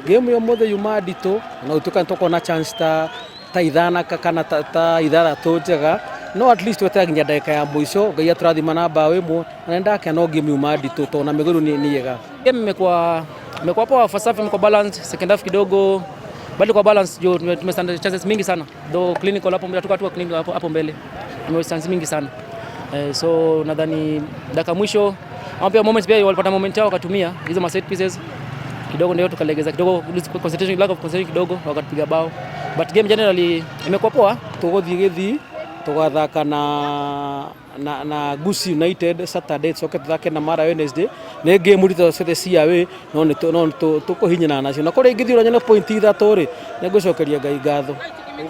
Game ya ũmũthĩ yuma nditũ na gũtuĩka nĩ tũkorwo na chance ta ithana kana ta ithathatũ njega, no at least tweterera nginya ndagĩka ya mũico Ngai atũrathima na bao ĩmwe, na nĩ ndakena no game yuma nditũ tondũ na Mĩgũrũ nĩ ĩega. Game imekuwa poa, first half imekuwa balanced, second half kidogo bado kwa balance juu tumestand chances mingi sana, though clinical hapo mbele tuko clinical hapo mbele tume chance mingi sana so nadhani dakika mwisho ama pia moments pia walipata moment yao wakatumia hizo ma set pieces kidogo, ndio tukalegeza kidogo concentration, lack of concentration kidogo, wakatupiga bao, but game generally imekuwa poa. Tũgũthiĩ Gĩthii tũgathaka na Gusii United Saturday, tucoke tũthake na Mara Wednesday. Nĩ game nditũ ciothe cia away, no nĩ tũkũhinyana nacio na kũrĩa ingĩthiĩ ũrĩa nyone point 3 rĩ, nĩ ngũcokeria Ngai ngatho.